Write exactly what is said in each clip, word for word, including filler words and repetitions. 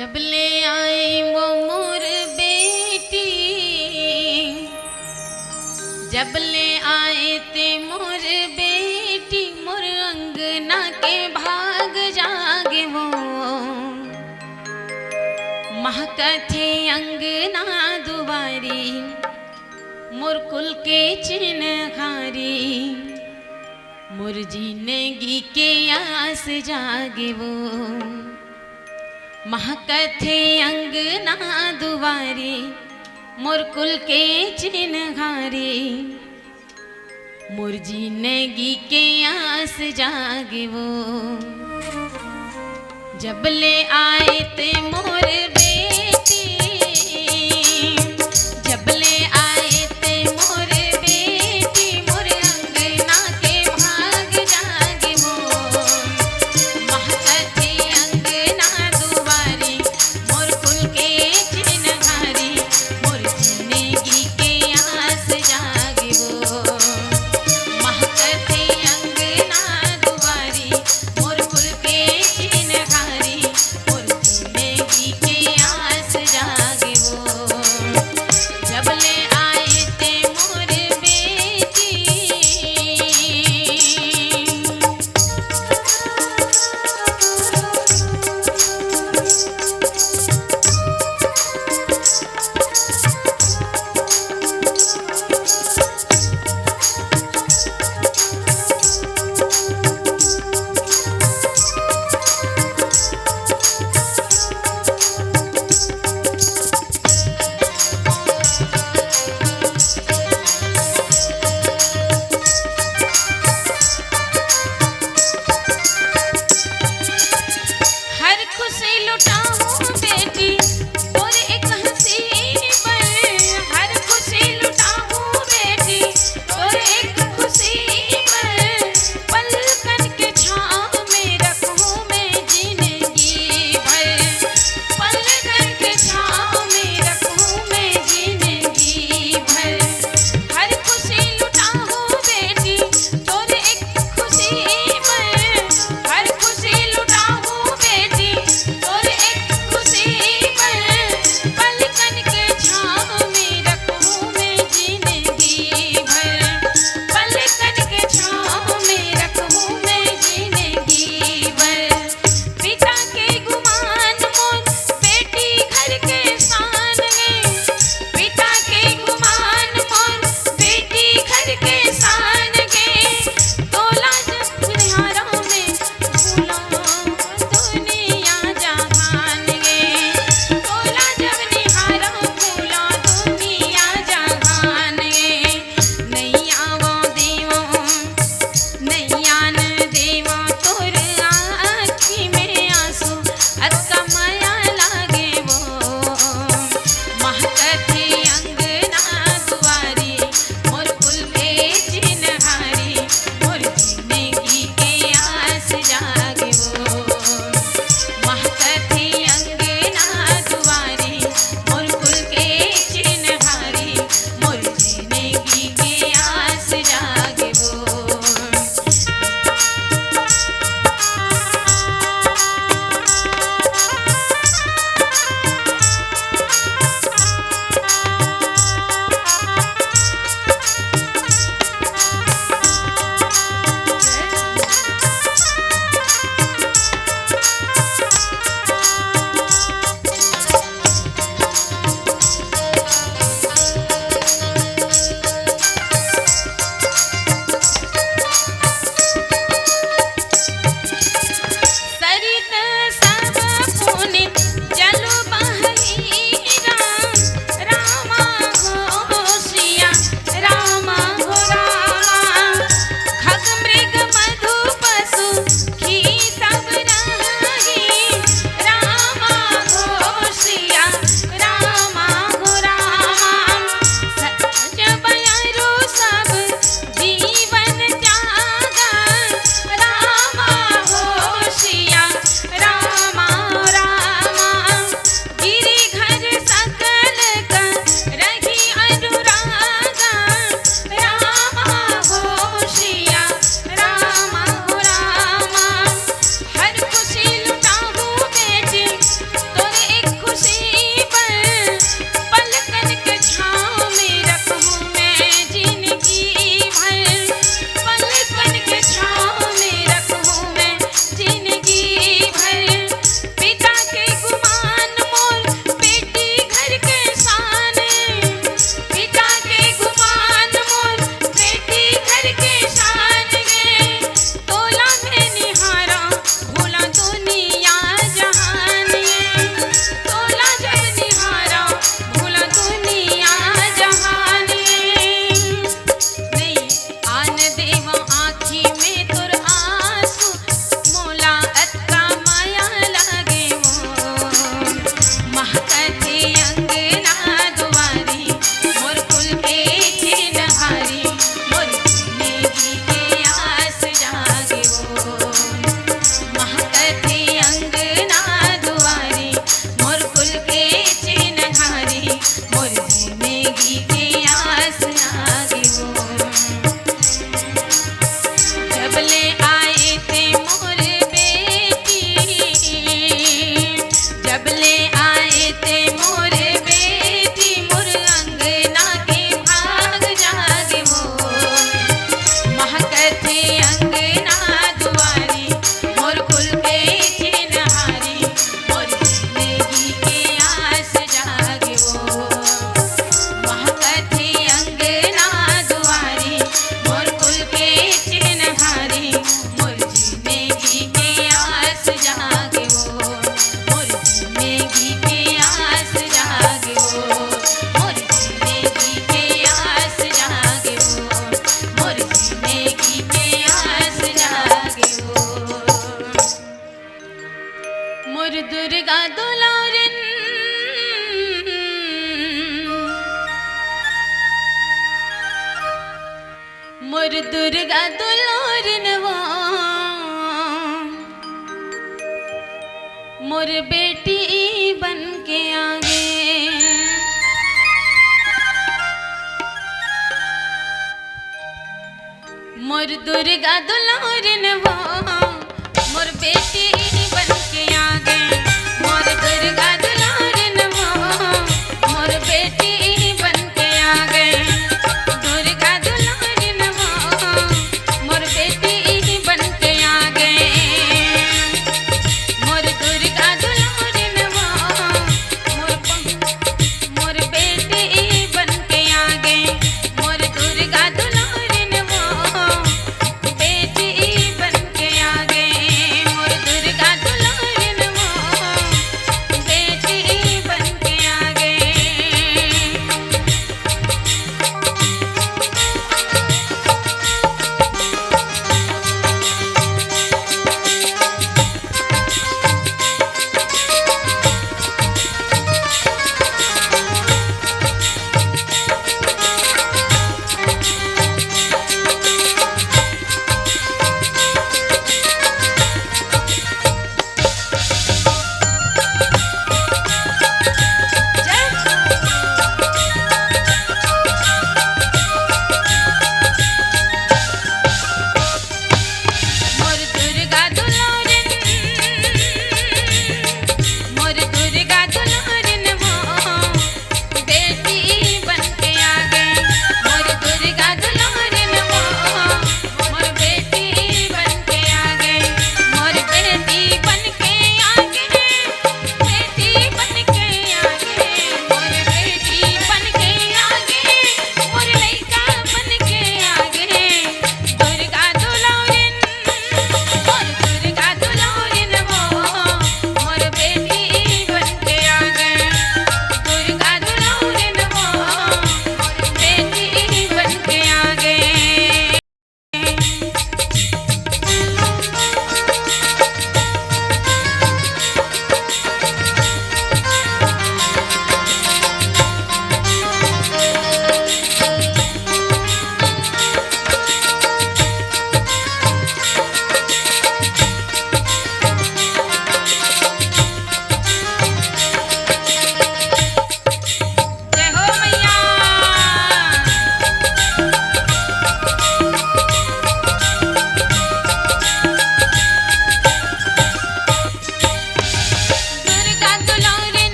जब ले आए वो मोर बेटी, जब ले आए ते मोर बेटी, मोर अंगना के भाग जागे वो। महकथे अंगना दुवारी, मोर कुल के चिन्हारी, मोर जिंदगी के आस जागे वो। महकथे अंगना दुवारी, मोर कुल के चिन्हारी, मोर जिंदगी के आस जागे वो। जब ले आए ते मोर बेटी, जब ले आए ते मोर बेटी, मोर अंगना के भाग जागे वो। महकथे अंगना दुवारी, मोर कुल के चिन्हारी, मोर जिंदगी के आस जागे वो। महकथे अंगना दुवारी, मोर कुल के चिन्हारी, मोर जिंदगी के दुलारिन, मोर दुर्गा दुलारिन वो, मोर बेटी बन के आगे। मोर दुर्गा दुलारिन वो, मोर बेटी बन के आगे। मोर दुर्गा दुलारिन वो, मोर बेटी बन के आगे। दुर्गा दुलारिन वो, मोर बेटी बन के आगे। मोर दुर्गा दुलारिन वो, मोर प-, मोर बेटी बन के आगे। मोर दुर्गा दुलारिन वो, बेटी बन के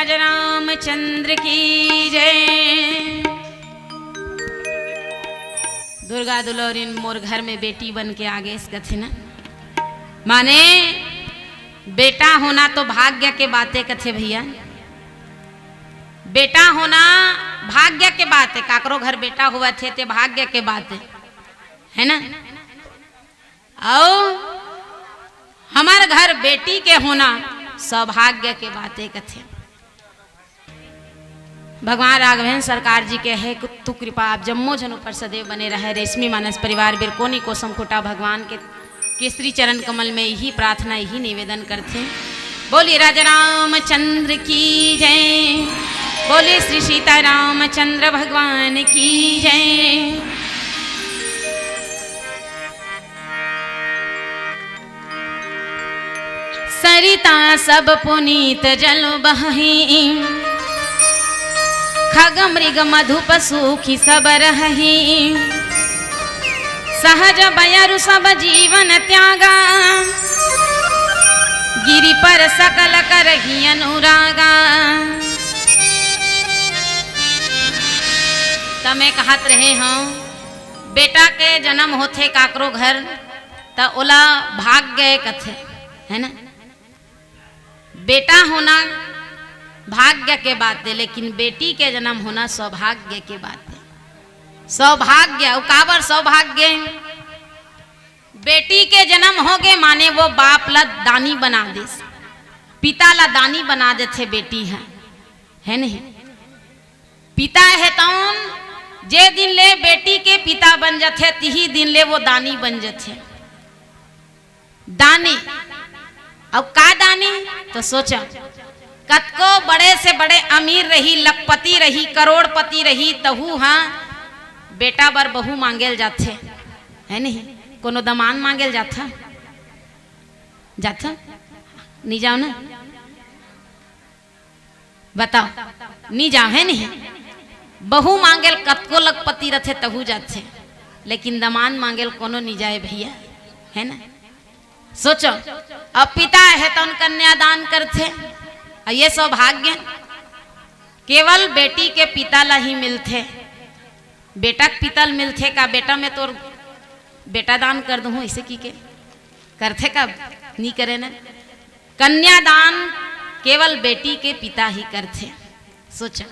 रामचंद्र की जय। दुर्गा दुलौरिन मोर घर में बेटी बन के आगे कथे ना, माने बेटा होना तो भाग्य के बाते कथे भैया। बेटा होना भाग्य के बात है, काकरो घर बेटा होवत हे ते भाग्य के बात है, है ना? अउ हमर घर बेटी के होना सौभाग्य के बाते कथे। भगवान राघवेंद्र सरकार जी के हे कुत्तु कृपा, आप जम्मो झन ऊपर सदैव बने रहे। रेशमी मानस परिवार बिरकोनी कोसम खुटा भगवान के केसरी चरण कमल में यही प्रार्थना, यही निवेदन करथे। बोलिए राजा रामचंद्र की जय, बोलिए श्री सीता रामचंद्र भगवान की जय। सरिता सब पुनीत जल बहही, खग मृग मधुप सूखी सब रहही। सहज बयरु सब जीवन त्यागा, गिरि पर सकल करही अनुरागा। त मैं कहत रहे हूँ, बेटा के जन्म होथे काकरो घर, त ओला भाग्य कथे, है ना? बेटा होना भाग्य के बात है, लेकिन बेटी के जन्म होना सौभाग्य के बात है। सौभाग्य, अउ काबर सौभाग्य? बेटी के जन्म होगे माने वो बाप ला दानी बना देस, पिता ला दानी बना देथे बेटी ह, है नहीं? पिता हे तौन जे दिन ले बेटी के पिता बन जथे, तिही दिन ले वो दानी बन जथे। दानी। अब का दानी? तो सोचा, कतको बड़े से बड़े अमीर रही, लखपति रही, करोड़पति रही, तहू हा बेटा बर बहू मांगेल जाथे, है नहीं? कोनो दमान मांगेल जाथा? जाथा? नहीं जाओ ना। बताओ, नी जाओ, है नहीं? बहू मांगेल कतको लखपति रथे तहू जाथे, लेकिन दमान मांगेल कोनो नी जाए भैया, है ना? सोचो, अब पिता है तो उन कन्यादान करथे, अउ ये सौभाग्य केवल बेटी के पिता ला ही मिलथे। बेटा के पिता ल मिलथे का, बेटा मैं तोर बेटा दान कर दूँ, ऐसे की के करथे का? नी करे ना। कन्यादान केवल बेटी के पिता ही करथे। सोचा,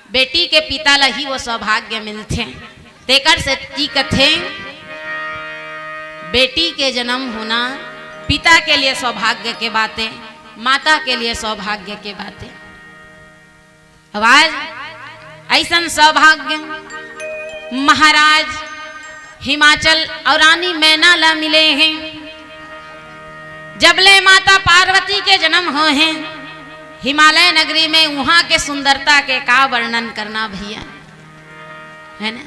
बेटी के पिता ला ही वो सौभाग्य मिलथे। तेकर सेती कथे, बेटी के जन्म होना पिता के लिए सौभाग्य के बाते, माता के लिए सौभाग्य के बाते। अब आज ऐसन सौभाग्य महाराज हिमाचल अउ रानी मैना ला मिले हे। जब ले माता पार्वती के जन्म होय हे हिमालय नगरी में, उहाँ के सुंदरता के का वर्णन करना भैया, है ना?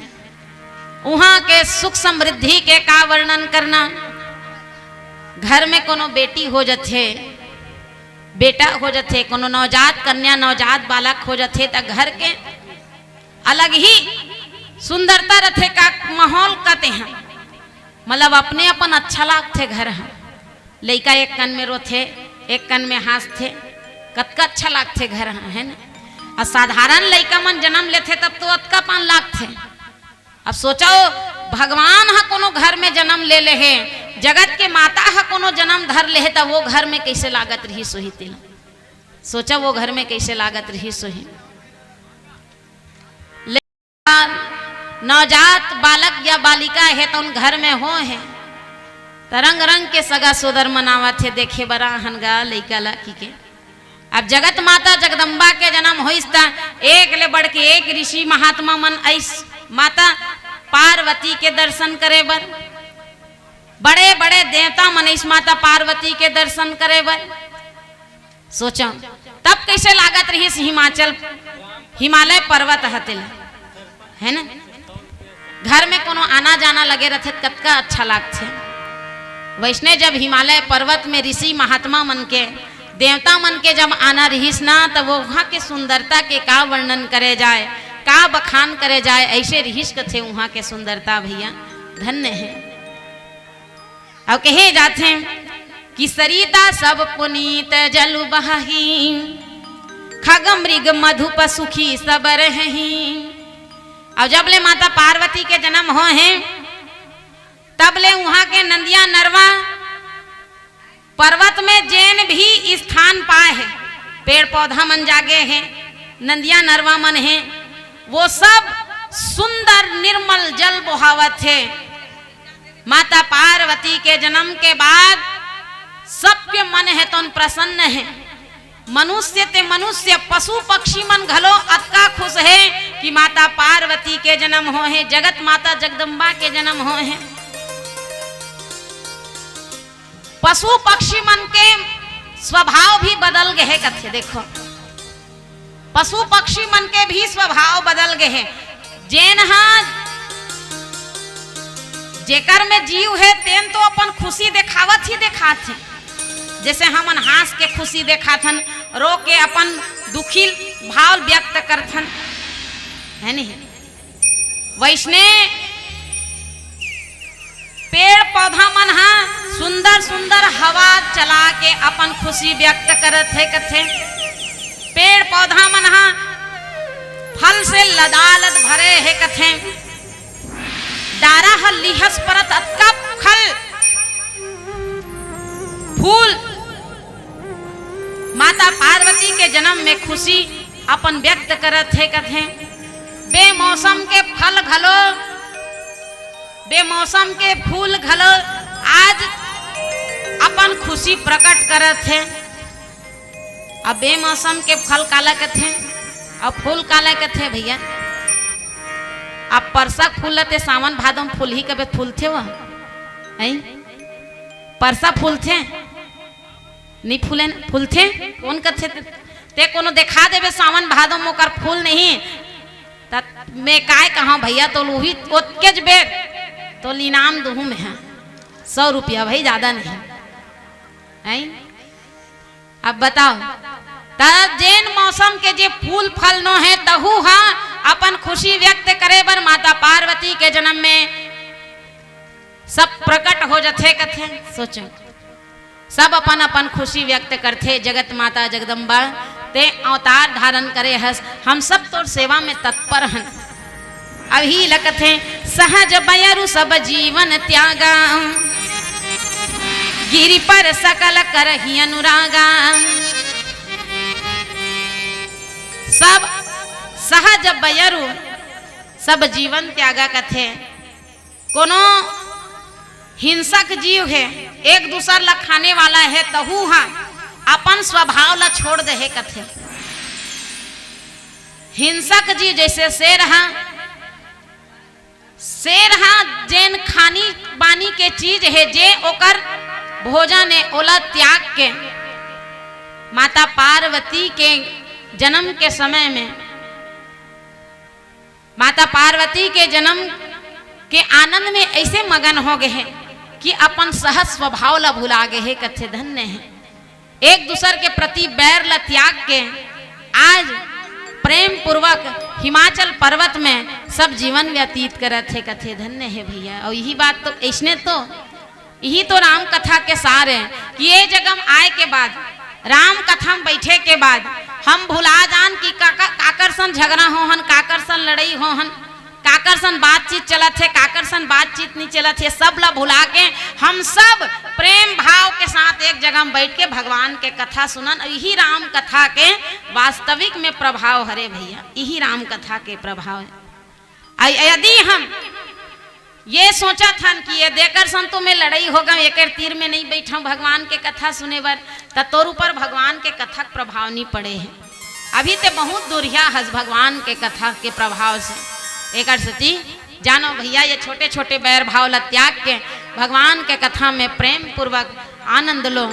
उहाँ के सुख समृद्धि के का वर्णन करना। घर में कोनो बेटी हो जथे, बेटा हो जथे, कोनो नवजात कन्या, नवजात बालक हो जथे, त घर के अलग ही सुंदरता रथे। का माहौल कते हैं, मतलब अपने अपन अच्छा लागथे घर ह। लइका एक कन में रोथे, एक कन में हाँसथे, कतका अच्छा लागथे घर ह, है ना? अउ साधारण लइका मन जन्म लेथे तब तो अतका पान लागथे। अब सोचो, भगवान ह कोनो घर में जन्म ले ले हे, जगत के माता ह कोनो जन्म धर ले हे, त वो घर में कैसे लागत रहिस होही तेला? सोचो, वो घर में कैसे लागत रहिस होही? ले-, नवजात बालक या बालिका हे, त उन घर में हो हे, त रंग रंग के सगा सोदर मनावत हे, देखे बर आहन गा लइका ला की के। अब जगत माता जगदम्बा के जन्म होइस त एक ले बढ़ के एक ऋषि महात्मा मन अइस माता पार्वती के दर्शन करे बर, बड़े बड़े देवता मन अइस माता पार्वती के दर्शन करे बर। सोचा, तब कैसे लागत रहिस हिमाचल, हिमालय पर्वत ह तेला, है ना? घर में कोनो आना जाना लगे रथे त कतका अच्छा लागथे। वैसने जब हिमालय पर्वत में ऋषि महात्मा मन के, देवता मन के जब आना रहिस ना, त वो वहाँ के सुंदरता के का वर्णन करे जाए, का बखान करे जाए, ऐसे रहिस कथे वहाँ के सुंदरता भैया, धन्य है। अउ कहे जाथे कि सरिता सब पुनीत जल बहही, खग मृग मधुप सुखी सब रहही। अउ जब ले माता पार्वती के जन्म होहे, तब ले उहाँ के नंदिया नरवा पर्वत में जेन भी स्थान पाए हे, पेड़ पौधा मन जागे हे, नंदिया नरवा मन हे, वो सब सुंदर निर्मल जल बोहावत हे। माता पार्वती के जन्म के बाद सबके मन हे तोन प्रसन्न हे। मनुष्य ते मनुष्य, पशु पक्षी मन घलो अतका खुश हे कि माता पार्वती के जन्म होहे, जगत माता जगदम्बा के जन्म होहे। पशु पक्षी मन के स्वभाव भी बदल गे हे कथे। देखो, पशु पक्षी मन के भी स्वभाव बदल गे हे। जेन हा, जेकर में जीव हे, तेन तो अपन खुशी देखावत ही देखात हे। जैसे हमन हाँस के खुशी देखाथन, रो के अपन दुखी भाव व्यक्त करथन, है नहीं? वैसने पेड़ पौधा मन हा सुंदर सुंदर हवा चला के अपन खुशी व्यक्त करत हे कथे। पेड़ पौधा मन हा फल से लदालद भरे हे कथे। डारा ह लिहस परत अतका फल फूल, माता पार्वती के जन्म में खुशी अपन व्यक्त करत हे कथे। बेमौसम के फल घलो, बेमौसम के फूल घलो आज अपन खुशी प्रकट करत हे। अब बेमौसम के फल काला कथे, अब फूल काला कथे भैया? अब परसा फूल ल ते सावन भादो म फूलही कबे फूलथे वो? हैं? परसा फूलथे? नहीं फूले न? फूलथे? कौन कथे ते? ते कोनो देखा देबे सावन भादो म ओकर फूल नहीं, त मैं काय कहा भैया, तो उही ओतकेच बेर तो इनाम दुहूँ मैं हा, सौ रुपया भाई, ज्यादा नहीं। हैं? अब बताओ, त जेन मौसम के जे फूल फल नो हे, तहू हा अपन खुशी व्यक्त करे बर माता पार्वती के जन्म में सब प्रकट हो जथे कथे। सोचो, सब अपन अपन खुशी व्यक्त करथे। जगत माता जगदम्बा ते अवतार धारण करे हस, हम सब तोर सेवा में तत्पर हन। अभी ल कथे, सहज बयरु सब जीवन त्यागा, गिरि पर सकल करहि अनुरागा। सब सहज बयरु सब जीवन त्यागा कथे। कोनो हिंसक जीव हे, एक दूसर ला खाने वाला हे, तहू हा अपन स्वभाव ला छोड़ दे हे कथे। हिंसक जीव जैसे शेर हा, शेर हा जेन खानी बानी के चीज हे, जे ओकर भोजन हे, ओला त्याग के माता पार्वती के जन्म के समय में, माता पार्वती के जन्म के आनंद में ऐसे मगन हो गए हे कि अपन सहज स्वभाव ला भुला गए हे कथे। धन्य हे। एक दूसर के प्रति बैर ला त्याग के आज प्रेम पूर्वक हिमाचल पर्वत में सब जीवन व्यतीत करत हे कथे। धन्य हे भैया। अउ यही बात तो, ऐसने तो, यही तो राम कथा के सार हे कि ये जगह म आए के बाद, राम कथा म बैठे के बाद हम भुला जान कि काका-, काकर सन झगड़ा हो हन, काकर सन लड़ाई हो हन, काकर सन बातचीत चलत हे, काकर सन बातचीत नहीं चलत हे, सब ला भुला के हम सब प्रेम भाव के साथ एक जगह म बैठ के भगवान के कथा सुनन। अउ यही राम कथा के वास्तविक में प्रभाव हरे भैया, यही राम कथा के प्रभाव हे। अउ यदि हम ये सोचत हन कि ये देकर सन तो मैं लड़ाई हो गए, एकर तीर में नहीं बैठा भगवान के कथा सुने बर, त तोर ऊपर भगवान के कथा के प्रभाव नहीं पड़े हे। अभी ते बहुत दूरिहा हस भगवान के कथा के प्रभाव से। एकर सेती जानो भैया, ये छोटे छोटे बैर भाव ला त्याग के भगवान के कथा में प्रेम पूर्वक आनंद लो,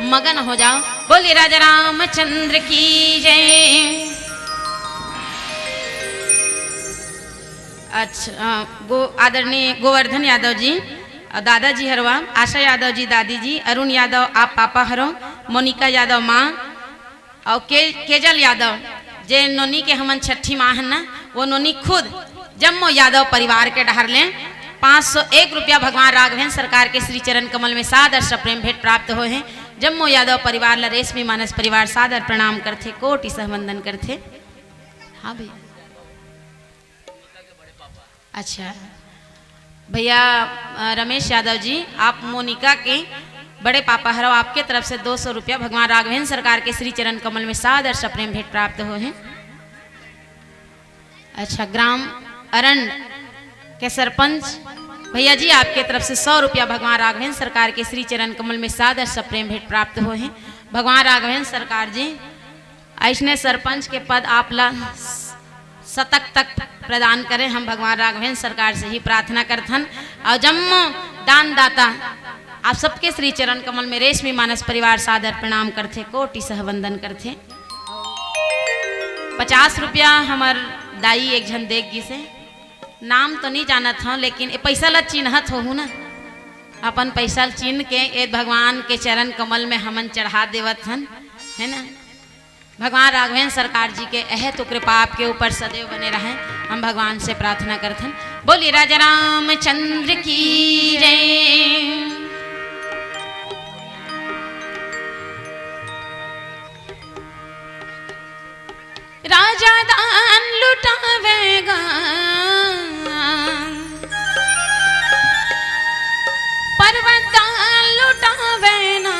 मगन हो जाओ। बोलिए राजा रामचंद्र की जय। अच्छा, अ, गो-, आदरणीय गोवर्धन यादव जी, अ, दादाजी हरवा, आशा यादव जी, दादी जी, अरुण यादव, आप पापा हरो, मोनिका यादव माँ, अउ के-, केजल यादव, जे नोनी के हमन छठी माँ हन ना, वो नोनी खुद जम्मो यादव परिवार के डहर ले पाँच सौ एक रुपया भगवान राघवेंद्र सरकार के श्री चरण कमल में सादर सप्रेम भेंट प्राप्त होए हे। जम्मो यादव परिवार ला रेशमी मानस परिवार सादर प्रणाम करथे, कोटि सह वंदन करथे। हाँ भैया। अच्छा भैया, अ, रमेश यादव जी, आप मोनिका के बड़े पापा हरव, आपके तरफ से दो सौ रुपया भगवान राघवेंद्र सरकार के श्री चरण कमल में सादर सप्रेम भेंट प्राप्त होहे। अच्छा, ग्राम अरंड के सरपंच भैया जी, आपके तरफ से सौ रुपया भगवान राघवेंद्र सरकार के श्री चरण कमल में सादर सप्रेम भेंट प्राप्त होहे। भगवान राघवेंद्र सरकार जी, अइसने सरपंच के पद आप ला शतक तक प्रदान करें, हम भगवान राघवेंद्र सरकार से ही प्रार्थना करथन। और जम्मो दान दाता आप सबके श्री चरण कमल में रेशमी मानस परिवार सादर प्रणाम करथे, कोटि सह वंदन करथे। पचास रुपया हमर दाई एक झन देख गिसे, नाम तो नहीं जानत हूँ, लेकिन ए पैसा ला चिन्हत होहू ना, अपन पैसा ला चिन्ह के ए भगवान के चरण कमल में हमन चढ़ा देवत हन, है ना। भगवान राघवेंद्र सरकार जी के अहेतु कृपा आपके ऊपर सदैव बने रहे, हम भगवान से प्रार्थना करथन। बोलिए राजा रामचंद्र की जय। राजा दान लुटावेगा, परवत दान लुटावे ना।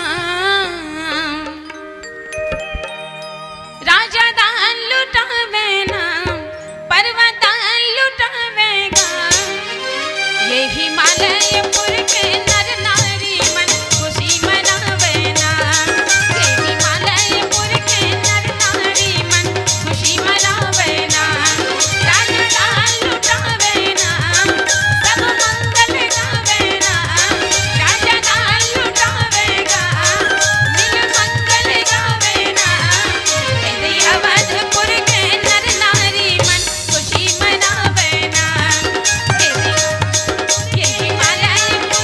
राजा दान लुटावे ना, परवत दान लुटावेगा। ये हिमालयपुर के नर नारी मन खुशी मनावे ना। ये हिमालयपुर के नर नारी मन खुशी मनावे ना। राजा दान लुटावे ना, सब मंगल गावे ना। राजा दान लुटावेगा, मिल मंगल गावे ना। तेरी अवधपुर के नर नारी मन खुशी मनावे ना। तेरी, ये हिमालयपुर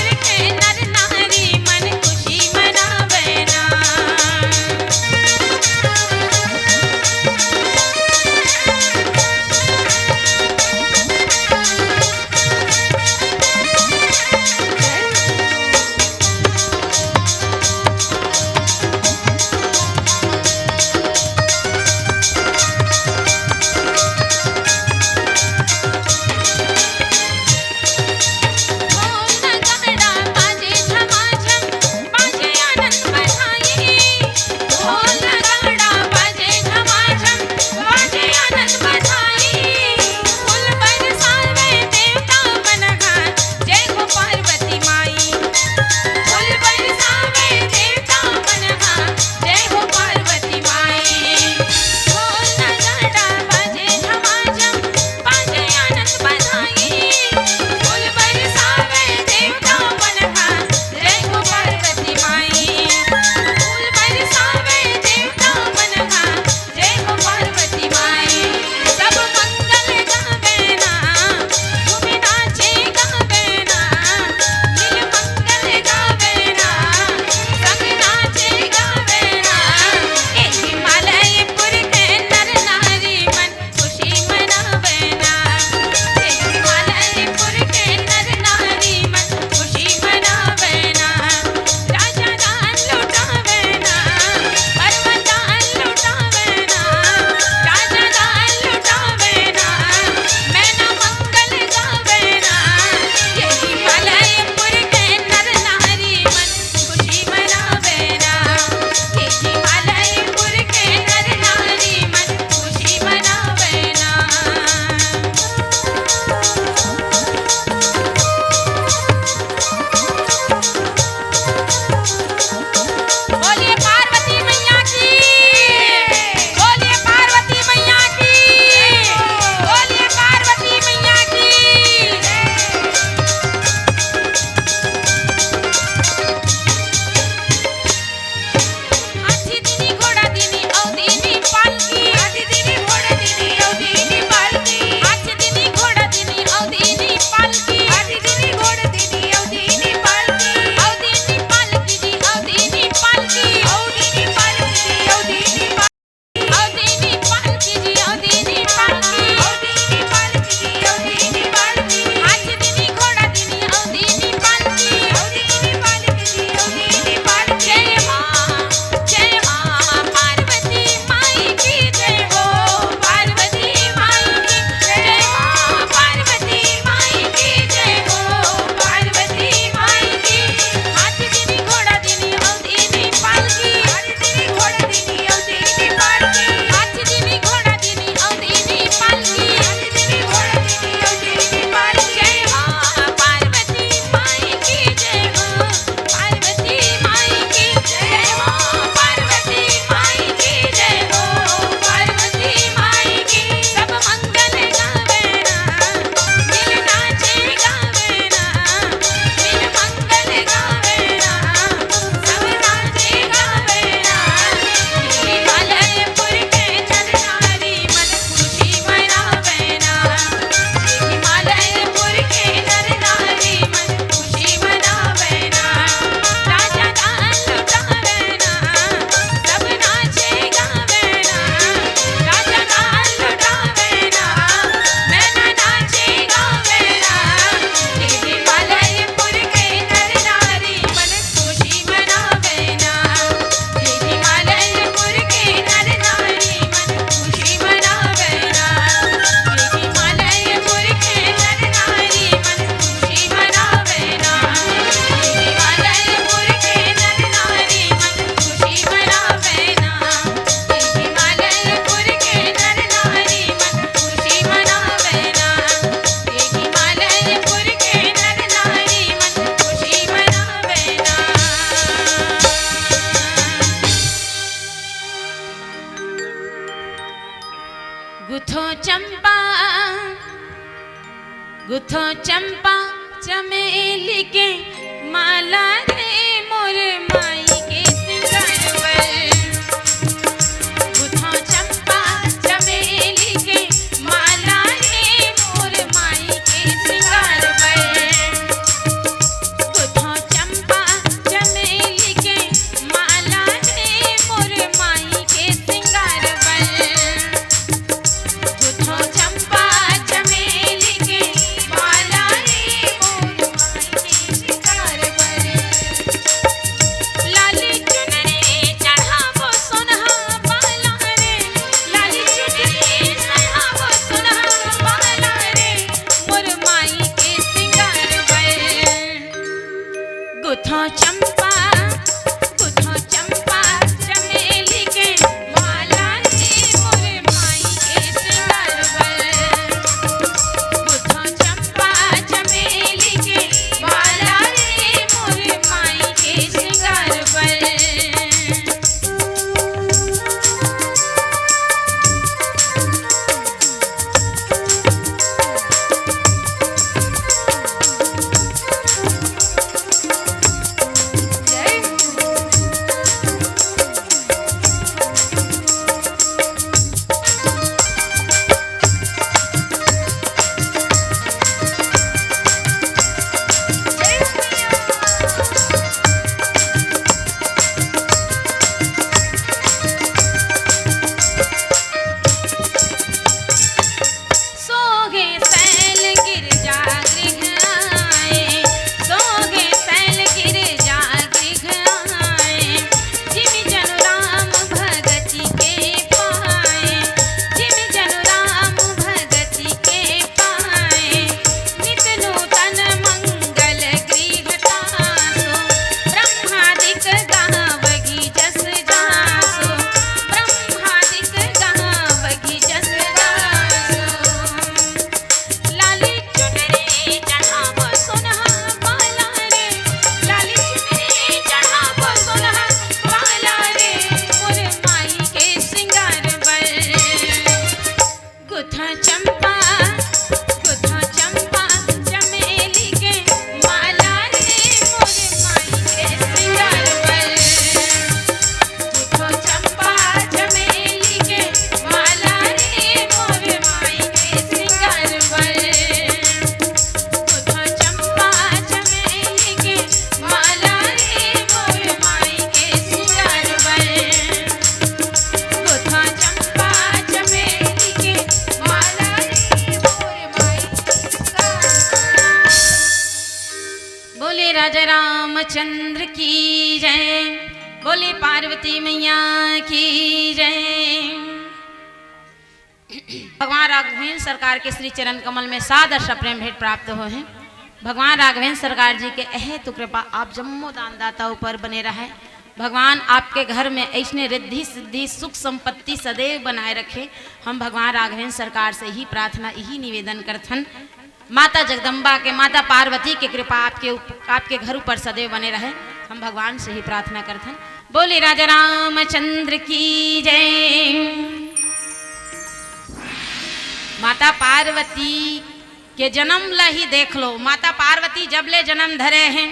गुथो चंपा, गुथो चंपा चमेली के माला रे, मोर माई के सिंगार बर। गुथो चंपा चमेली के माला रे, मोर माई के सिंगार बर। गुथो चंपा चमेली के माला रे, मोर माई के सिंगार बर। गुथो चंपा चमेली के माला रे, मोर माई के सिंगार बर। लाली चुनरी चढ़ाबो सोनहा बाला रे, लाली चुनरी चढ़ाबो सोनहा बाला रे, मोर माई के सिंगार बर। गुथो चंपा, गुथो चंपा चमेली के माला रे, मोर माई के सिंगार बर। गुथो चंपा चमेली के माला रे, मोर माई के सिंगार बर। सोगे सैल गिरजा गृह आए, सोगे सैल गिरजा गृह आए। जिमि जनु राम भगति के पाए, जिमि जनु राम भगति के पाए। नित नूतन मंगल गृह तासो, ब्रह्मादिक गावगी जस जासो, ब्रह्मादिक गावगी जस जासो। लाली चुनरी चढ़ाब सोनहा बाला रे, लाली चुनरी चढ़ाब सोनहा बाला रे, मोर माई के सिंगार बर। गुथा चंपा, गुथा चंपा चमेली के माला रे, मोर माई के सिंगार बर। गुथो चंपा चमेली के माला रे, मोर माई के सिंगार बर। गुथो चंपा चमेली के माला रे, मोर माई के सिंगार बर। गुथो चंपा चमेली के माला रे, मोर माई के सिंगार बर। बोले राजा रामचंद्र की जय, बोले पार्वती मैया की जय। भगवान राघवेंद्र सरकार के श्री चरण कमल में सादर सप्रेम भेंट प्राप्त हो है। भगवान राघवेंद्र सरकार जी के अहेतु कृपा आप जम्मो दानदाता ऊपर बने रहे। भगवान आपके घर में ऐसने रिद्धि सिद्धि सुख संपत्ति सदैव बनाए रखे। हम भगवान राघवेंद्र सरकार से ही प्रार्थना, यही निवेदन करथन। माता जगदम्बा के, माता पार्वती के कृपा आपके उप-, आपके घर ऊपर सदैव बने रहे। हम भगवान से ही प्रार्थना करथन। बोले राजा रामचंद्र की जय। माता पार्वती के जन्म ला ही देख लो। माता पार्वती जब ले जन्म धरे हैं,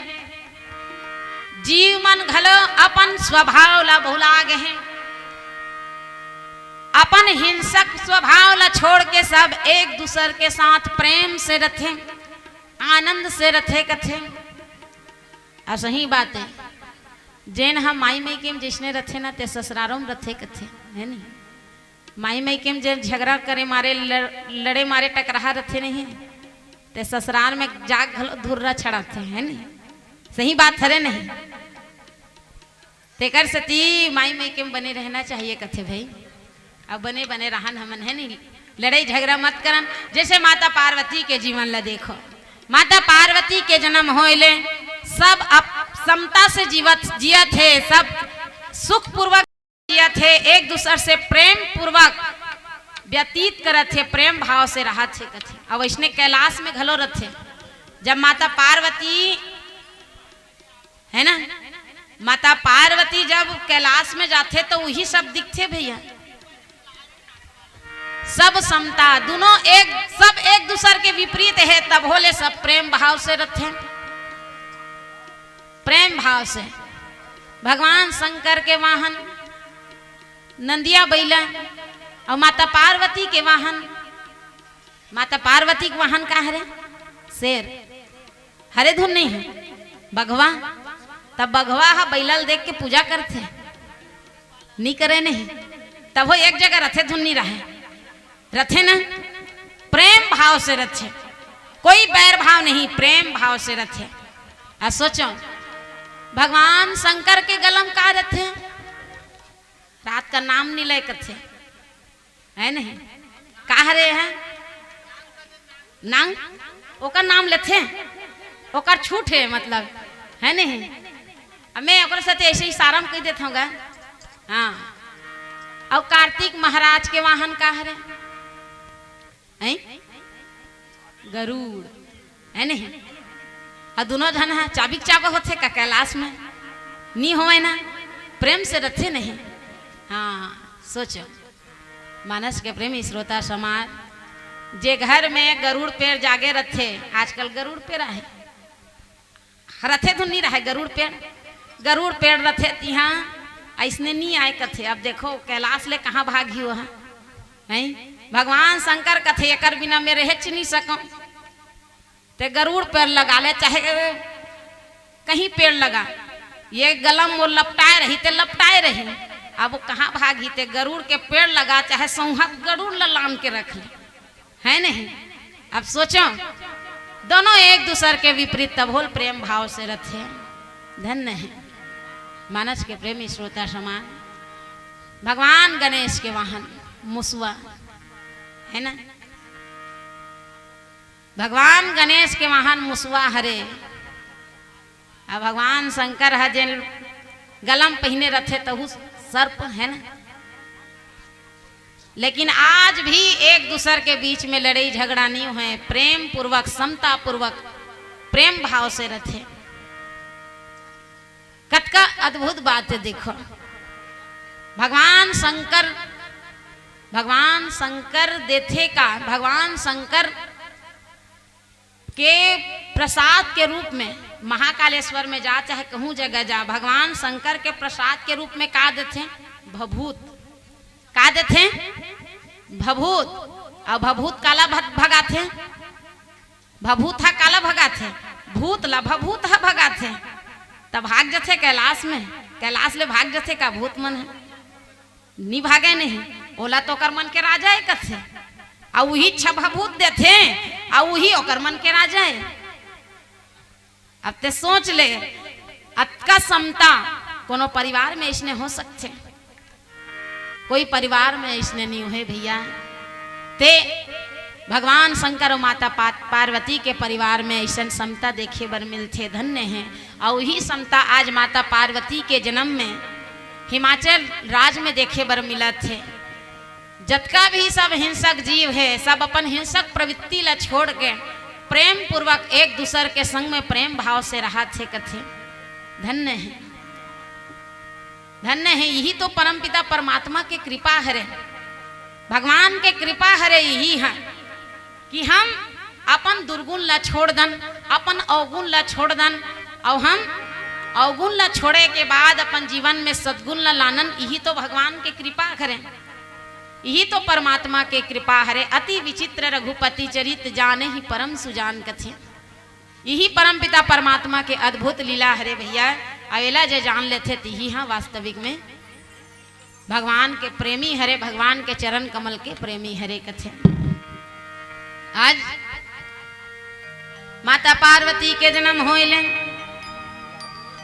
जीव मन घलो अपन स्वभाव ला भुला गे हैं। अपन हिंसक स्वभाव ला छोड़ के सब एक दूसर के साथ प्रेम से रथे, आनंद से रथे कथे। अउ सही बात है, जेन ह माई मइके म जइसने रथे ना, ते ससुरारो म रथे कथे, है नी? माई मइके म जेन झगरा करे मारे, लड़-, लड़े मारे टकराहा रथे नहीं, ते ससुरार में जाके घलो धुर्रा छड़ाथे, है नी? सही बात हरे नहीं? तेकर सेती माई मइके म बने रहना चाहिए कथे भई। अब बने बने रहन हमन, है नी? लड़ाई झगरा मत करन। जैसे माता पार्वती के जीवन ला देखो, माता पार्वती के जन्म होए ले सब अप-, समता से जीवत, जियत हे, सब सुखपूर्वक जियत हे, एक दूसर से प्रेम पूर्वक व्यतीत करत हे, प्रेम भाव से रहत हे कथे। अब वैसने कैलाश में घलो रथे। जब माता पार्वती, है ना, माता पार्वती जब कैलाश में जाथे तो वही सब दिखथे भैया। सब समता, दुनों एक, सब एक दूसर के विपरीत हे, तभो ले सब प्रेम भाव से रथे। प्रेम भाव से भगवान शंकर के वाहन नंदिया बइला अउ माता पार्वती के वाहन, माता पार्वती के वाहन का हरे? शेर। हरे धुन नहीं हे बघवा, तब बघवा ह बइला ल देख के पूजा करथे, नी करे नहीं, तभो एक जगह रथे धुन नी रहे, रथे ना, प्रेम भाव से रथे, कोई बैर भाव नहीं, प्रेम भाव से रथे। आ सोचो, भगवान शंकर के गला म का रथे? रात का नाम नी ले कथे, हे नहीं? का हरे हे? नांग, ओकर नाम लेथे, ओकर छूट हे, मतलब, हे नहीं? अब मैं ओकर साथे ऐसे इशारा म कहि देत हौं गा। हाँ। अउ कार्तिक महाराज के वाहन का हरे? हैं? गरुड़, हे नहीं? अउ दुनों झन ह चाबिक चाबा होथे का कैलाश में? नी होवय ना, प्रेम से रथे नहीं। हाँ, सोचो, मानस के प्रेमी श्रोता समाज, जे घर में गरुड़ पेड़ जागे रथे, आजकल गरुड़ पेड़ आहे, रथे धुन नी रहे गरुड़ पेड़, गरुड़ पेड़ रथे तिहाँ अइसने नी आय कथे। अब देखो कैलाश ले कहाँ भागही ओहा, हैं? भगवान शंकर कथे, "एकर बिना मैं रहेच नी सकौं।" ते गरुड़ पेड़ लगा ले, चाहे कहीं पेड़ लगा, ये गला म मोर लपटाए रही ते लपटाए रही। अब वो कहाँ भागही? ते गरुड़ के पेड़ लगा, चाहे सौंहत गरुड़ ल लान के रख ले, हे नहीं? अब सोचो, दोनों एक दूसर के विपरीत, तभो ले प्रेम भाव से रथे। धन्य हे मानस के प्रेमी श्रोता समाज। भगवान गणेश के वाहन मुसवा, हे ना? भगवान गणेश के वाहन मुसवा हरे। अउ भगवान शंकर ह जेन गला म पहिने रथे, तहू सर्प, हे ना? लेकिन आज भी एक दूसर के बीच में लड़ई झगड़ा नी होय, प्रेम पूर्वक, समता पूर्वक, प्रेम भाव से रथे। कतका अद्भुत बात हे, देखो, भगवान शंकर, भगवान शंकर देथे का, भगवान शंकर के प्रसाद के रूप में महाकालेश्वर में जा, चाहे कहूं जगह जा, भगवान शंकर के प्रसाद के रूप में का देथे? भभूत। का देथे? भभूत। अउ भभूत काला भ-, भगाथे? भभूत ह काला भगाथे? भूत ला भभूत ह भगाथे। त भाग जथे कैलाश में, कैलाश ले भाग जथे का भूत मन ह? नी भागे नहीं, ओला तो ओकर मन के राजा ए कथे। अउ उही छभभूत देथे, अउ उही ओकर मन के राजा ए। अब ते सोच ले, अतका समता कोनो परिवार में अइसने हो सकथे? कोई परिवार में अइसने नी होय भैया। ते भगवान शंकर अउ माता पा-, पार्वती के परिवार में अइसन समता देखे बर मिलथे, धन्य हे। अउ उही समता आज माता पार्वती के जनम में हिमाचल राज में देखे बर मिलत हे। जतका भी सब हिंसक जीव हे, सब अपन हिंसक प्रवृत्ति ला छोड़ के प्रेम पूर्वक एक दूसर के संग में प्रेम भाव से रहत हे, कथे, धन्य हे, धन्य हे। इही तो परमपिता परमात्मा के कृपा हरे, भगवान के कृपा हरे, इही हे कि हम अपन दुर्गुण ला छोड़ दन, अपन अवगुण ला छोड़ दन, अउ हम अवगुण ला छोड़े के बाद अपन जीवन में सद्गुण ला लानन। इही तो भगवान के कृपा हरे, इही तो परमात्मा के कृपा हरे। अति विचित्र रघुपति चरित, जानहि परम सुजान कथे। इही परमपिता परमात्मा के अद्भुत लीला हरे भैया। अउ एला जे जान लेथे, तिही ह वास्तविक में भगवान के प्रेमी हरे, भगवान के चरण कमल के प्रेमी हरे कथे। आज माता पार्वती के जनम होय ले,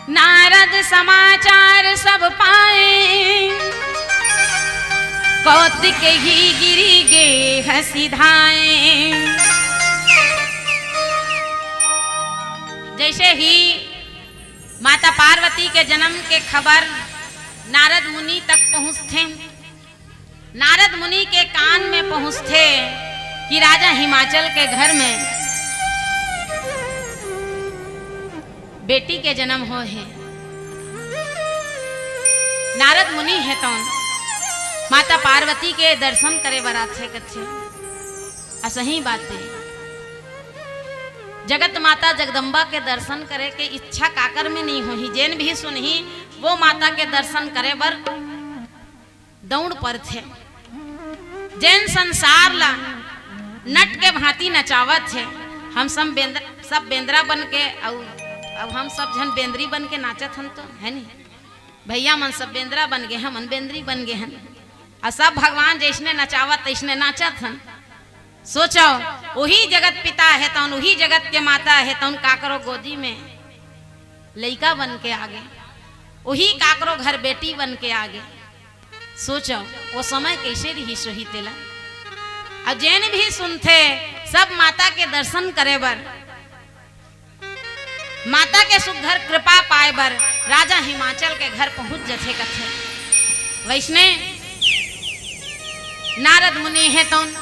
नारद समाचार सब पाए, कौतिक ही गिरि गेह सिधाए। जइसे ही माता पार्वती के जनम के खबर नारद मुनि तक पहुंचथे, नारद मुनि के कान में पहुंचथे कि राजा हिमाचल के घर में बेटी के जनम होय हे। नारद मुनि हे तौन माता पार्वती के दर्शन करे बर आथे कथे। असही बात हे, जगत माता जगदम्बा के दर्शन करे के इच्छा काकर में नहीं होही। जेन भी सुनही, वो माता के दर्शन करे बर दौड़ परथे। जेन संसार ला नट के भांति नचावत हे, हम सब बेंद्र-, सब बेंद्रा बन के, अउ, अउ हम सब झन बेंद्री बन के नाचत हन तो, है नी? भैया मन सब बेंद्रा बन गे, हमन बेंद्री बन गे हन। अउ सब भगवान जैसने नचावत, तैसने नाचत हन। सोचव, उही जगत पिता हे तौन, उही जगत के माता हे तौन, काकरो गोदी में लइका बन के आगे, उही काकरो घर बेटी बन के आगे। सोचव, वो समय कैसे रहिस होही तेला। अउ जेन भी सुनथे, सब माता के दर्शन करे बर, माता के सुघर कृपा पाए बर राजा हिमाचल के घर पहुंच जथे कथे। वैसने नारद मुनि हे तौन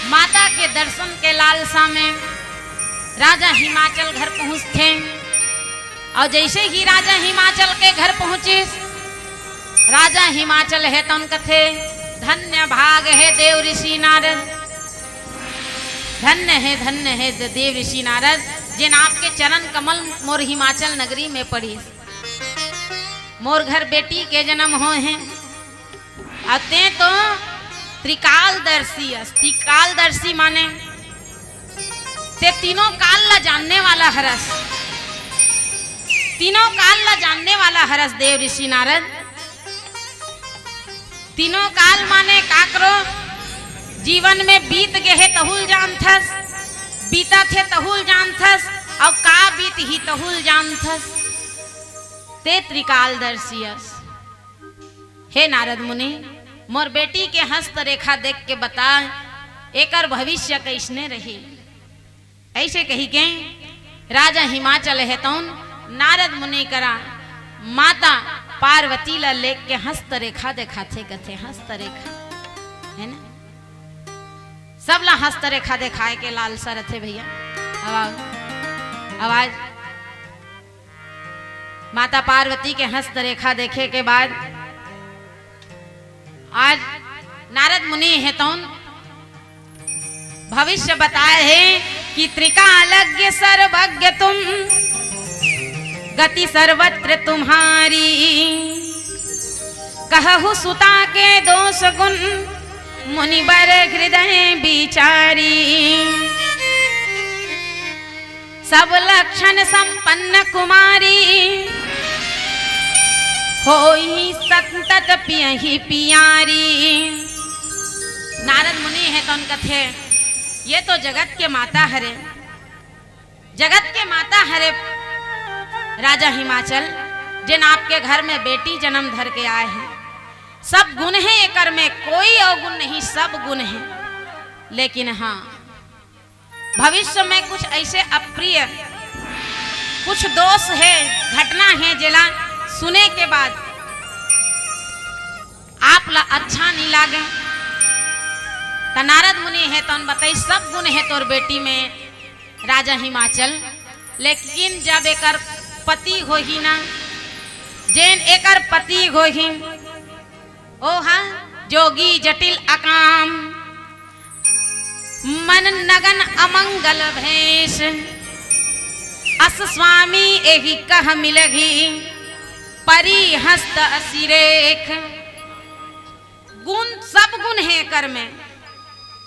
माता के दर्शन के लालसा में राजा हिमाचल घर पहुंचथे। अउ जैसे ही राजा हिमाचल के घर पहुंचिस, राजा हिमाचल हे तौन कथे, "धन्य भाग हे देव ऋषि नारद, धन्य हे, धन्य हे द-, देव ऋषि नारद, जेन आपके चरण कमल मोर हिमाचल नगरी में पड़िस, मोर घर बेटी के जन्म होय हे।" अउ तें तो त्रिकालदर्शी अस। त्रिकालदर्शी माने तें तीनों काल ला जानने वाला हरस, तीनों काल ला जानने वाला हरस देव ऋषि नारद। तीनों काल माने काकरो जीवन में बीत गे हे तहू ल जानथस, बीतत हे तहू ल जानथस, अउ का बीतही तहू ल जानथस। तें त्रिकालदर्शी अस। हे नारद मुनि, मोर बेटी के हस्तरेखा देख के बता, एकर भविष्य कइसने रही। अइसे कहिके राजा हिमाचल हे तौन नारद मुनि करा माता पार्वती ला लेके हस्तरेखा देखाथे, कथे, "हस्तरेखा," हे ना, सबला हस्तरेखा देखाय के लालसा रथे भैया। अब आव-, अब आज माता पार्वती के हस्तरेखा देखे के बाद आज नारद मुनि हे तौन भविष्य बताए हे कि "त्रिकालज्ञ सर्वज्ञ तुम, गति सर्वत्र तुम्हारी, कहहु सुता के दोष गुण, मुनिबर हृदय विचारी।" सब लक्षण संपन्न कुमारी, होई संतत पियहि पियारी। नारद मुनि हे तौन कथे, "ये तो जगत के माता हरे, जगत के माता हरे राजा हिमाचल, जेन आपके घर में बेटी जन्म धर के आए हे। सब गुण हे एकर में, कोई अवगुण नहीं, सब गुण हे। लेकिन हाँ, भविष्य में कुछ ऐसे अप्रिय, कुछ दोष हे, घटना हे, जेला सुने के बाद आप ला अच्छा नहीं लागे।" त नारद मुनि हे तौन बताइस, "सब गुण हे तोर बेटी में राजा हिमाचल, लेकिन जब एकर पति होही ना, जेन एकर पति होही, ओ हा जोगी जटिल अकाम, मन नगन अमंगल भेष, अस स्वामी एहि कह मिलही, परी हस्त असिरेख।" गुण, सब गुण हे एकर में,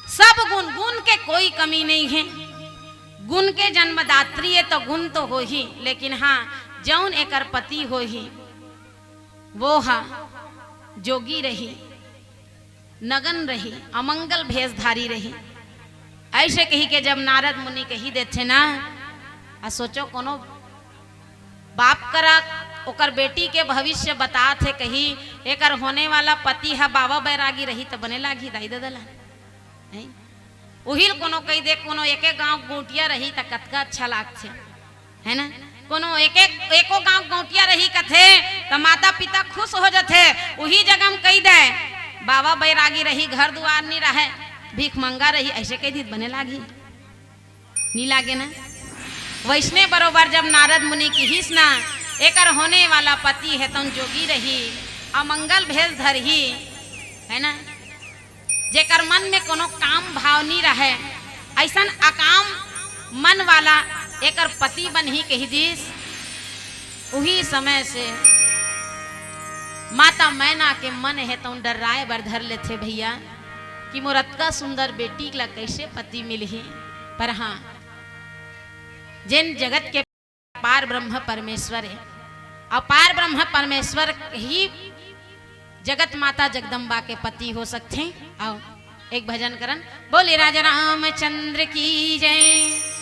सब गुण, गुण के कोई कमी नहीं हे। गुण के जन्मदात्री हे तो गुण तो होही, लेकिन हाँ, जौन एकर पति होही, वो हा जोगी रही, नगन रही, अमंगल भेषधारी रही। अइसे कहिके जब नारद मुनि कहि देथे ना, आ सोचो, कोनो बाप करा ओकर बेटी के भविष्य बतात हे, कही, "एकर होने वाला पति ह बाबा बैरागी रही त बने लागही दाई ददा ला।" हैं? उही ल कोनो कहि दे, कोनो एके गांव गौंटिया रही त कतका अच्छा लागथे, है ना? कोनो एक एक, एको गांव गौंटिया रही कथे त माता पिता खुश हो जथे। उही जगह म कहि दे, "बाबा बैरागी रही, घर दुआर नी रहय, भीख मंगा रही," अइसे कहि दी त बने लागही? नी लागे ना? वइसने बरोबर जब नारद मुनि किहिस ना, "एकर होने वाला पति हे तौन जोगी रही, अमंगल भेष धरही, है ना? जेकर मन में कोनो काम भाव नी रहे, अइसन अकाम मन वाला एकर पति बनही कहि दिस। उही समय से माता मैना के मन हे तउन डर्राए बर धर लेथे भइया, कि मोर अतका सुंदर बेटी ला कइसे पति मिलही। पर हाँ, जेन जगत के पार ब्रह्म परमेश्वर हे, अउ पार ब्रह्म परमेश्वर ही जगत माता जगदम्बा के पति हो सकथे। अउ एक भजन करन, बोले राजा रामचंद्र की जय।